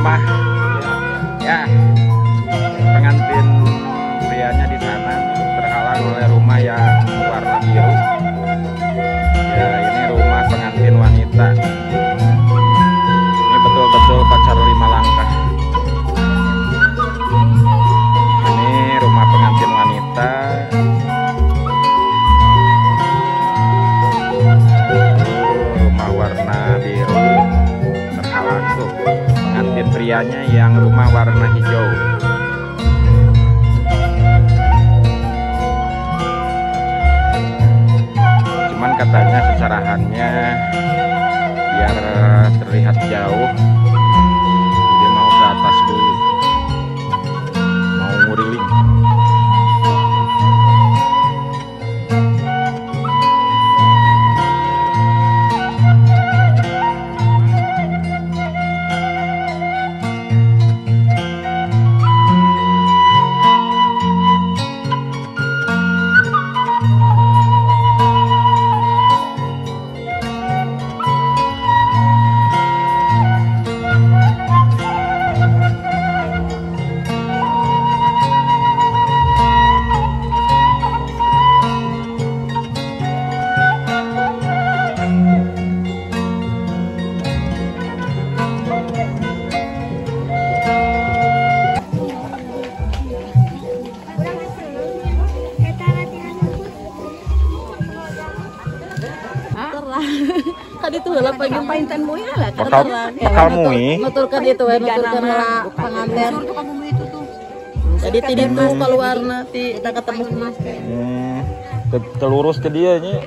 rumah. Ya, pengantin prianya di sana terhalang oleh rumah yang warna biru. Ya, ini rumah pengantin wanita. Ini betul-betul pacar 5 langkah. Ini rumah pengantin wanita. Rumah warna biru terhalang tuh. Pengantin prianya yang rumah warna hijau. Cuman katanya seserahannya biar terlihat jauh, jadi mau ke atas dulu, mau nguriling. Bakal mui. Nuturkan itu, nuturkan lah pengantin. Jadi tidak tuh keluar nanti kita ketemu. Telurus ke dia nya.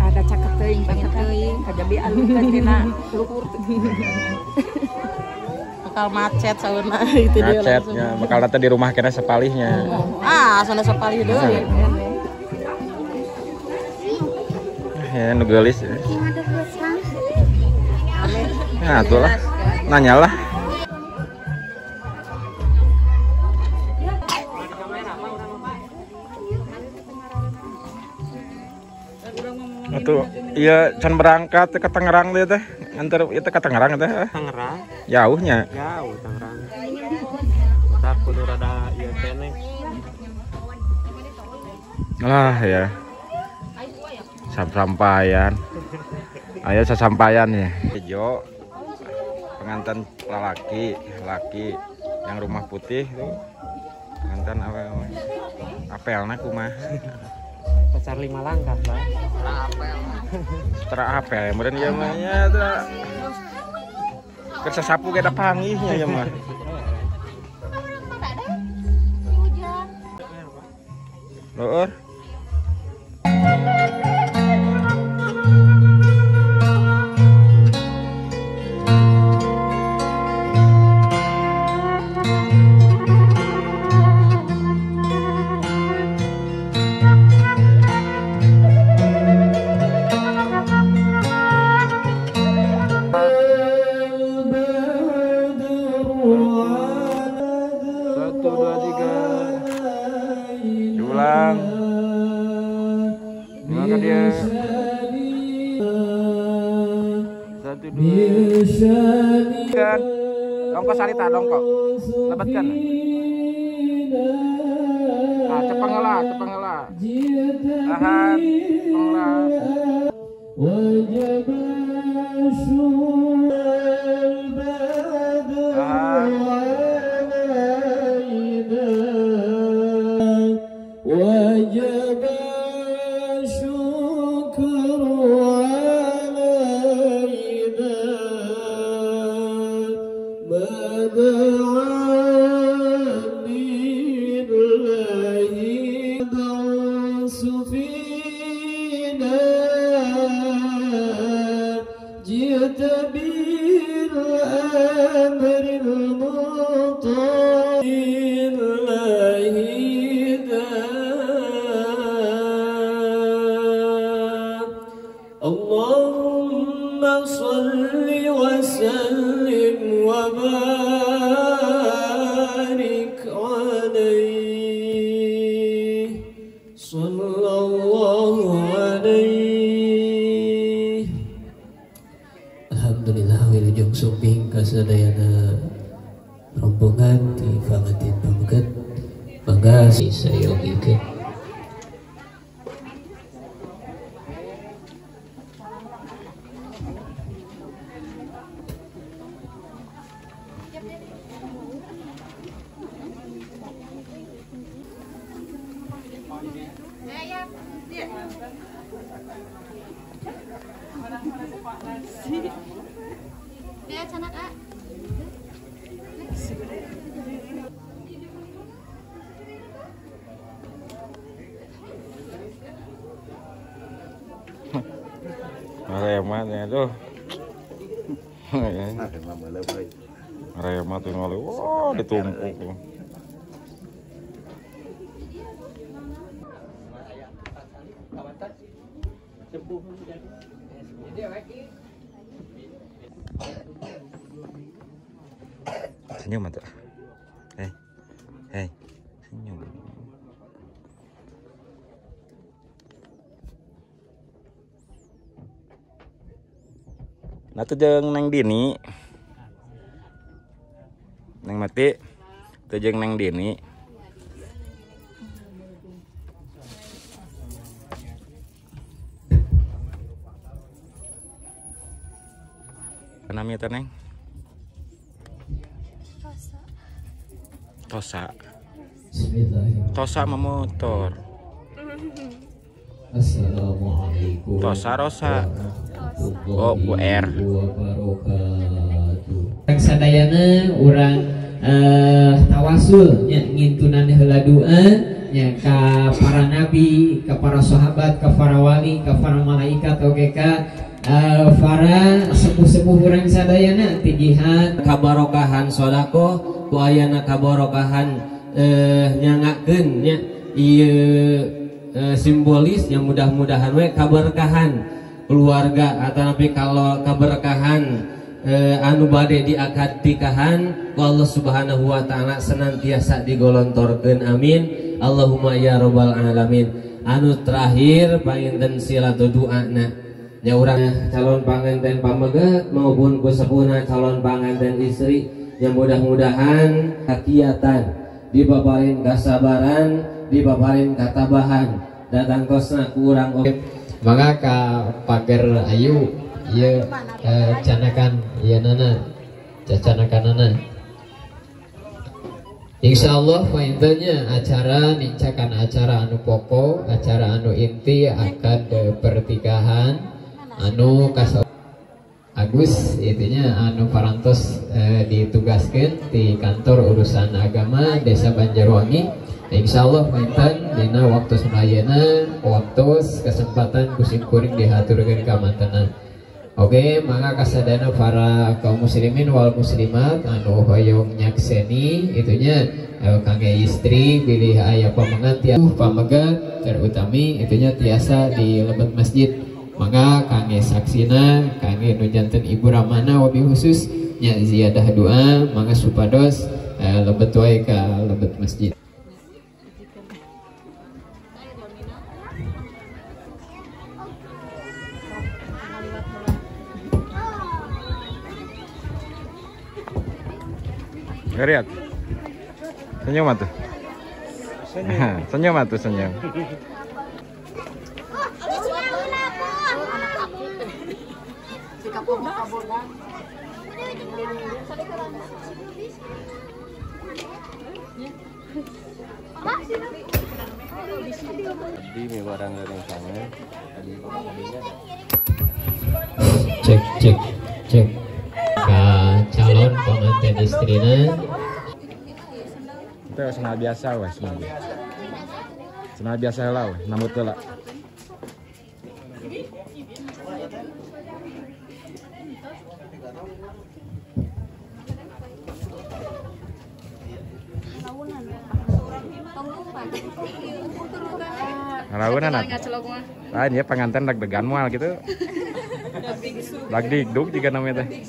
Ada cakep teuing, banget teuing, kajabi alukan tina luhur. Bakal macet sauna itu dia. Macetnya, bakal datang di rumah kena sepalihnya. Ah, sana sepalih deui. Ya, nu geulis. Nah, itulah. Nanyalah. Atuh, iya can berangkat ke Tangerang dia teh. Nganter ieu teh ke Tangerang teh. Tangerang. Jauhnya. Jauh Tangerang. Tetap kudu rada ieu keneh. Lah ya. Sampayan. Ayo sasampayan ya. Hijau pengantin laki, laki yang rumah putih tuh. Pengantin apa? Apelna kumaha? Pacar 5 langkah, Pak. Apel. Setelah apel, meureun ieu mah nya teh. Keur sasapu ge da panggihnya ieu mah. Leueur. Dongkok sarita dongkok lebetkan. Nah, cepeng lah, cepeng lah. Tahan, cepeng lah. Tahan. Allahumma salli wa sallim wa barik alaihi sallallahu alaihi. Alhamdulillah wilujeng sumping kasadayana rombongan di pangantin pameget mangga sayogikeun. Remat ya tuh. Remat tuh ngoleh, wah ditumpuk. Senyum tuh. Hei, hei, senyum. Nah tuh jeung Neng Dini, Neng Mati, tuh jeung Neng Dini. Namanya teh Neng? Tosa. Tosa. Tosa sama motor. Assalamualaikum. Tosa Rosa. Oh, Bu R. Sadayana urang tawasul nya ngintunan heula doa nya ka para nabi, ka para sahabat, ka para wali, ka para malaikat oge ka para sepuh-sepuh urang sadayana ti jihad kabarokahan sedekah ku ayana kabarokahan nyangakeun nya ieu simbolis yang mudah-mudahan we kaberkahan keluarga atau tapi kalau keberkahan anu bade diakad nikahan ku Allah Subhanahu wa taala senantiasa digolontorkeun amin Allahumma ya robbal alamin. Anu terakhir panginten silatu doana nya urang calon panganten pameget maupun ku sepuhna calon panganten istri yang mudah-mudahan kakiatan dipaparin kasabaran dipaparin katabahan datang kosna ku urang oge. Maka ka pager ayu ieu canakan ieu nana cacanakanana. Insyaallah paintennya acara nincakan acara anu pokok, acara anu inti akad pernikahan anu kasa Agus intinya anu parantos ditugaskan di kantor urusan agama Desa Banjarwangi. Insyaallah painten dina waktu semayana waktu kesempatan kusim kuring dihaturkeun ka mantena. Oke, maka kasadana para kaum muslimin wal muslimat anu hoyong nyakseni itunya kangge istri bilih aya pamanganti pamegat terutami itunya tiasa di lebet masjid. Maka kangge saksina kangge nu janten ibu ramana wabi khusus nya ziyadah doa mangga supados lebet wae ka lebet masjid. Lihat. Senyum atuh. Senyum. Senyum atuh, senyum. Cek cek cek ke calon pengantin istrina. Itu senal biasa weh, senal biasa. Senal biasa lah weh, nambut lah. Launan lain ya pengantin deg-degan mual gitu. Dagdikduk juga namanya teh.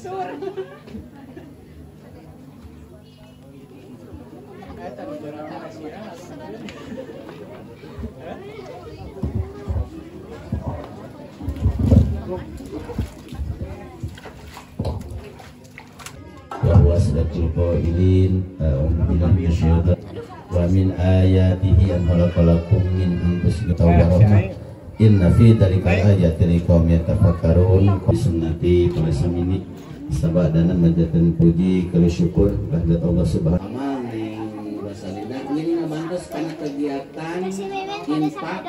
asdaqul qailin. A'udzu billahi minasyaitonir wa min ayatihi an khalaqalakum min anfusikum warahmah. Inna fi dzalika ayatin liqaumin yatafakkarun. Sunnati ini sabadana majatan puji kalau syukur kehadirat Allah Subhanahu wa taala. Ini ngabantos kana kegiatan infak.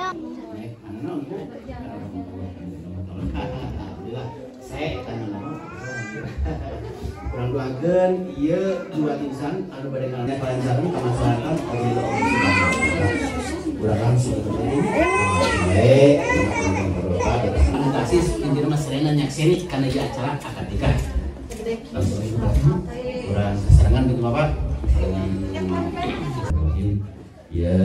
Alhamdulillah saya kurang doakeun ieu dua insan anu bade ngalancaran ka masyarakat Allah Subhanahu wa taala. Urang langsung bae tasis intina mah serena nyakseni kana ieu acara akad nikah. Urang sasarengan gitu Bapak dengan ya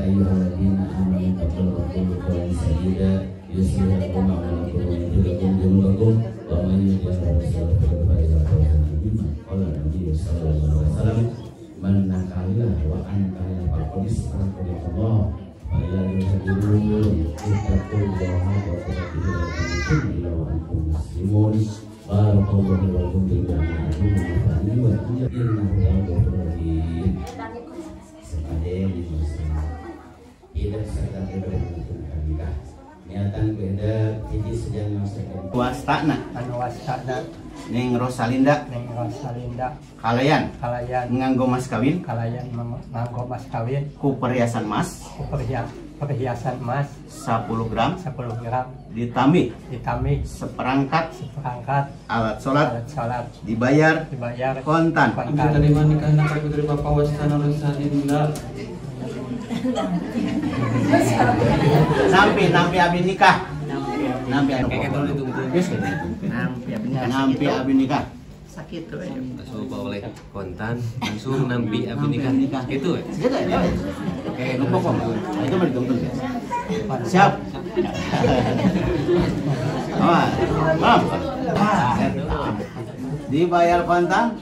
ayyuhalladzina amanu taqullaha qawlan sadida yuslih lakum a'malakum wa yaghfir lakum dzunubakum wa may yuti'ir rasula faqad faza fawzan 'azima. Qala Nabi sallallahu alaihi wasallam man nakala wa anta faqad istaqballah wa ya ayyuhalladzina ittaqullaha wa taqu illa wa antum muslimun. Barakallahu lakum bil qur'anil azim wa innahu ghafurur rahim. Wastana anu wastana Neng Rosalinda, Neng Rosalinda kalayan, kalayan nganggo mas kawin, kalayan nganggo mas kawin ku perhiasan mas, ku perhiasan mas 10 gram, 10 gram ditambih, ditambih seperangkat, seperangkat alat sholat, alat sholat dibayar, dibayar kontan. Kontan. Terima nikahna ka putri Bapak Wastana Rosalinda. Nampi nampi abi nikah. Nampi nampi abi nikah. Sakit tuh. Langsung boleh kontan, langsung nampi abi nikah. Gitu ya. Gitu ya. Oke, lupa kok. Itu mah dituntun ya. Siap. Maaf. Dibayar kontan.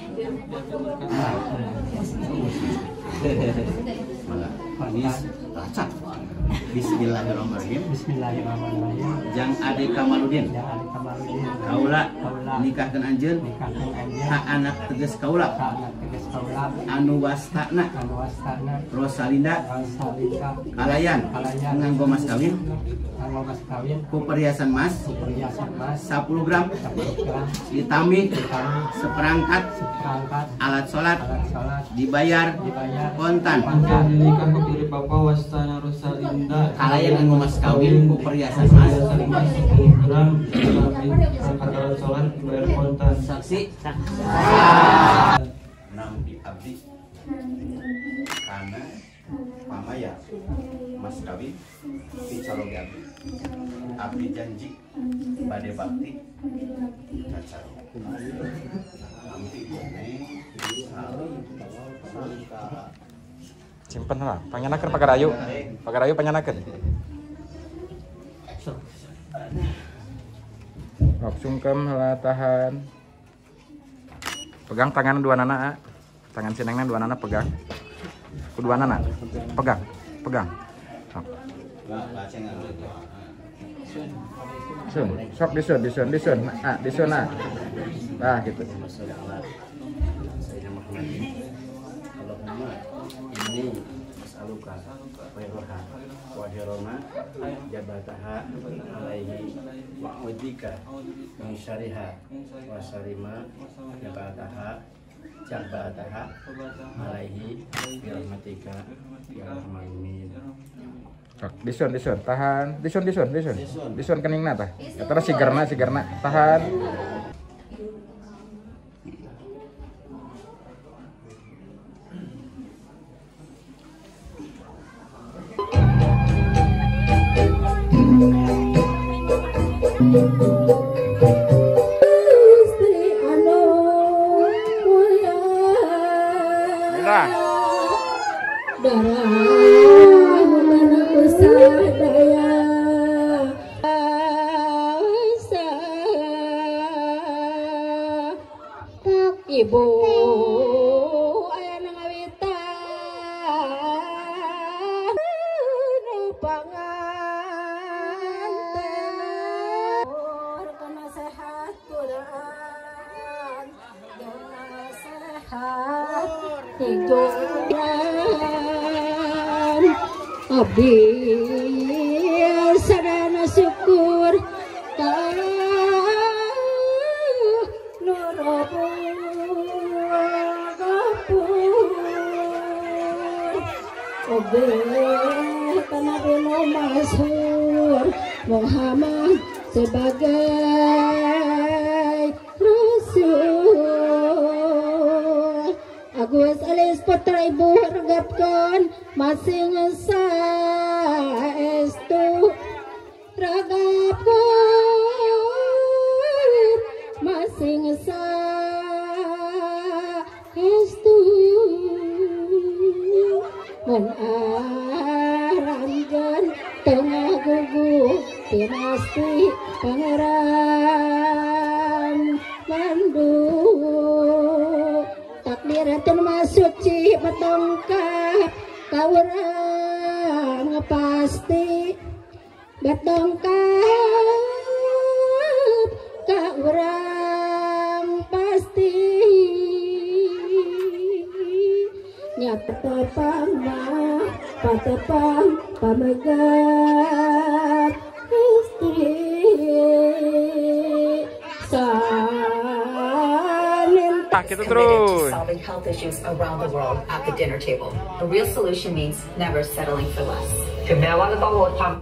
Bismillahirrahmanirrahim. Bismillahirrahmanirrahim. Jang Ade Kamaludin. Jang Ade Kamaludin. Kaula nikahkeun anjeun. Nikahkeun anjeun. Ka anak tegas kaula. Ka anak tegas kaula. Anu wastana. Anu wastana. Rosalinda. Rosalinda. Kalayan. Kalayan. Nganggo mas kawin. Nganggo mas kawin. Ku perhiasan mas. Ku perhiasan mas. 10 gram. 10 gram. Ditambih. Ditambih. Seperangkat. Seperangkat. Alat sholat. Alat sholat. Dibayar. Dibayar. Kontan. Kontan. Nikah ka putri Bapak Wastana Rosalinda. Kalayan nganggo mas kawin ku perhiasan mas. Perhiasan mas 10 gram ditambih seperangkat alat sholat dibayar kontan. Saksi. Nampi abdi kana pamaya mas kawin picaloge abdi abdi janji bade bakti kacar nampi simpen lah panyanakeun pagarayu pagarayu panyanakeun sok sungkem heula tahan. Pegang tangan dua nana, tangan sinengna dua nana pegang. Kedua nana pegang, pegang. Sok. Sun, sok disun, disun, disun, ah, disun ah. Nah, gitu. Ini as'aluka khairuha wa hirama jabataha alaihi wa a'udzika min syarriha wa syarrima jabataha jabataha alaihi bi rahmatika ya arhamar rahimin. Disun, disun, tahan, disun, disun, disun, disun keningna tah. Terus sigerna, sigerna, tahan. Ibu aya ngawitan nu pangantena nasehat Quran nasehat sehat hidupan abdi sadana syukur ka Oge Nabi Masyhur Muhammad sebagai Rasul. Agus Alis putra ibu regapkan masing saestu regapkan masing saestu mun aranjeun tengah gugu pinasti pangeran mandu takdir teu masuci betongkap ka urang pasti betongkap ka urang pasti nyata pamah patepang pamegat istri sanin. Kita terus. Solving health issues around the world at the dinner table. A real solution means never settling for less. ถึงแม้ว่าจะต้องลดความ